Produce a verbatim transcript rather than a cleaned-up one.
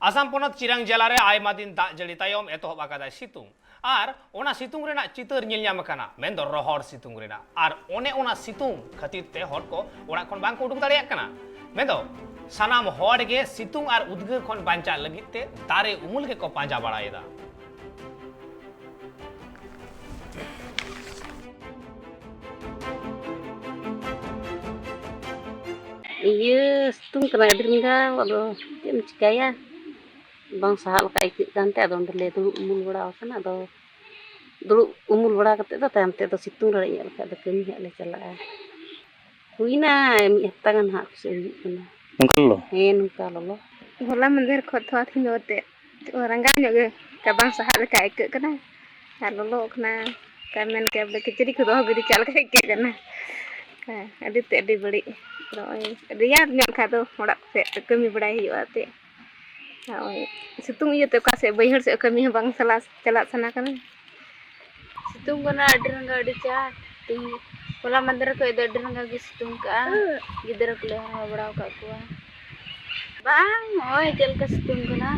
ᱟᱥᱟᱢ ᱯᱚᱱᱚᱛ ᱪᱤᱨᱟᱝ ᱡᱮᱞᱟ ᱨᱮ ᱟᱭᱢᱟ ᱫᱤᱱ ᱫᱟᱜ ᱡᱟᱹᱲᱤ ᱛᱟᱭᱚᱢ ᱮᱛᱚᱦᱚᱵ ᱟᱠᱟᱫᱟᱭ ᱥᱤᱛᱩᱝ᱾ ᱟᱨ ᱚᱱᱟ ᱥᱤᱛᱩᱝ ᱨᱮᱱᱟᱜ ᱪᱤᱛᱟᱹᱨ ᱧᱮᱞ ᱧᱟᱢ ᱟᱠᱟᱱᱟ, ᱢᱮᱱᱫᱚ ᱨᱚᱦᱚᱲ ᱥᱤᱛᱩᱝ ᱨᱮᱱᱟᱜ᱾ ᱟᱨ ᱚᱱᱮ ᱚᱱᱟ ᱥᱤᱛᱩᱝ ᱠᱷᱟᱹᱛᱤᱨ ᱛᱮ ᱦᱚᱲ ᱠᱚ ᱚᱲᱟᱜ ᱠᱷᱚᱱ ᱵᱟᱝ ᱠᱚ ᱩᱰᱩᱠ ᱫᱟᱲᱮᱭᱟᱜ ᱠᱟᱱᱟ᱾ ᱢᱮᱱᱫᱚ ᱥᱟᱱᱟᱢ ᱦᱚᱲ ᱜᱮ ᱥᱤᱛᱩᱝ ᱟᱨ ᱩᱫᱽᱜᱟᱹᱨ ᱠᱷᱚᱱ ᱵᱟᱧᱪᱟᱜ ᱞᱟᱹᱜᱤᱫ ᱛᱮ ᱫᱟᱨᱮ ᱩᱢᱩᱞ ᱜᱮᱠᱚ ᱯᱟᱸᱡᱟ ᱵᱟᱲᱟᱭᱮᱫᱟ᱾ ᱤᱭᱟᱹ, ᱥᱤᱛᱩᱝ ᱠᱟᱱᱟ ᱟᱹᱰᱤ ᱨᱟᱸᱜᱟᱣ, ᱟᱫᱚ ᱪᱮᱫ ᱮᱢ ᱪᱤᱠᱟᱹᱭᱟ? ᱵᱟᱝ ᱥᱟᱦᱟᱜ ᱞᱮᱠᱟ ᱟᱹᱭᱠᱟᱹᱜ ᱠᱟᱱᱛᱮ, ᱟᱫᱚ ᱚᱸᱰᱮ ᱞᱮ ᱫᱩᱲᱩᱵ ᱩᱢᱩᱞ ᱵᱟᱲᱟ ᱟᱠᱟᱱᱟ᱾ ᱟᱫᱚ ᱫᱩᱲᱩᱵ ᱩᱢᱩᱞ ᱵᱟᱲᱟ ᱠᱟᱛᱮᱫ ᱫᱚ ᱛᱟᱭᱚᱢ ᱛᱮᱫᱚ ᱥᱤᱛᱩᱝ ᱨᱟᱲᱮᱡ ᱧᱚᱜ ᱞᱮᱠᱷᱟᱡ ᱫᱚ ᱠᱟᱹᱢᱤ ᱦᱟᱸᱜ ᱞᱮ ᱪᱟᱞᱟᱜᱼᱟ᱾ ᱦᱩᱭᱱᱟ ᱢᱤᱫ ᱦᱟᱯᱛᱟ ᱜᱟᱱ ᱦᱟᱸᱜ ᱯᱟᱥᱮᱡ ᱦᱩᱭᱩᱜ ᱠᱟᱱᱟ᱾ ᱱᱚᱝᱠᱟ ᱞᱚᱞᱚ? ᱦᱮᱸ, ᱱᱚᱝᱠᱟ ᱞᱚᱞᱚ᱾ ᱦᱚᱞᱟ ᱢᱟᱫᱷᱮᱨ ᱠᱷᱚᱱ ᱛᱷᱚᱲᱟ ᱛᱷᱤᱧ ᱫᱚ ᱮᱱᱛᱮᱫ ᱨᱟᱸᱜᱟᱣ ᱧᱚᱜ ᱜᱮ, ᱚᱱᱠᱟ ᱵᱟᱝ ᱥᱟᱦᱟᱜ ᱞᱮᱠᱟ ᱟᱹᱭᱠᱟᱹᱜ ᱠᱟᱱᱟ᱾ ᱟᱨ ᱞᱚᱞᱚᱜ ᱠᱟᱱᱟ, ᱚᱱᱠᱟ ᱢᱮᱱ ᱠᱮᱭᱟ ᱵᱚᱞᱮ ᱠᱤᱪᱨᱤᱡ ᱠᱚ ᱫᱚᱦᱚ ᱜᱤᱰᱤ ᱠᱟᱜ ᱞᱮᱠᱟ ᱟᱹᱭᱠᱟᱹᱜ ᱠᱟᱱᱟ᱾ ᱦᱮᱸ, ᱟᱹᱰᱤ ᱛᱮᱫ ᱟᱹᱰᱤ ᱵᱟᱹᱲᱤᱡ᱾ ᱟᱫᱚ ᱱᱚᱜᱼᱚᱭ ᱨᱮᱭᱟᱲ ᱧᱚᱜ ᱠᱷᱟᱡ ᱫᱚ ᱚᱲᱟᱜ ᱠᱚᱥᱮᱫ ᱠᱟᱹᱢᱤ ᱵᱟᱲᱟᱭ ᱦᱩᱭᱩᱜᱼᱟ ᱮᱱᱛᱮᱫ᱾ ᱱᱚᱜᱼᱚᱭ ᱥᱤᱛᱩᱝ ᱤᱭᱟᱹᱛᱮ ᱚᱠᱟ ᱥᱮᱫ ᱵᱟᱹᱭᱦᱟᱹᱲ ᱥᱮᱫ ᱠᱟᱹᱢᱤ ᱦᱚᱸ ᱵᱟᱝ ᱪᱟᱞᱟᱜ, ᱪᱟᱞᱟᱜ ᱥᱟᱱᱟ ᱠᱟᱱᱟ᱾ ᱥᱤᱛᱩᱝ ᱠᱟᱱᱟ ᱟᱹᱰᱤ ᱨᱟᱸᱜᱟᱣ, ᱟᱹᱰᱤ ᱪᱟᱴ᱾ ᱛᱮᱦᱮᱧ ᱦᱚᱞᱟ ᱢᱟᱫᱷᱮᱨ ᱠᱷᱚᱡ ᱫᱚ ᱟᱹᱰᱤ ᱨᱟᱸᱜᱟᱣ ᱜᱮ ᱥᱤᱛᱩᱝ ᱠᱟᱜᱼᱟ᱾ ᱜᱤᱫᱽᱨᱟᱹ ᱠᱚᱞᱮ ᱦᱚᱨᱦᱚ ᱵᱟᱲᱟ ᱟᱠᱟᱫ ᱠᱚᱣᱟ᱾ ᱵᱟᱝ, ᱱᱚᱜᱼᱚᱭ ᱪᱮᱫ ᱞᱮᱠᱟ ᱥᱤᱛᱩᱝ ᱠᱟᱱᱟ᱾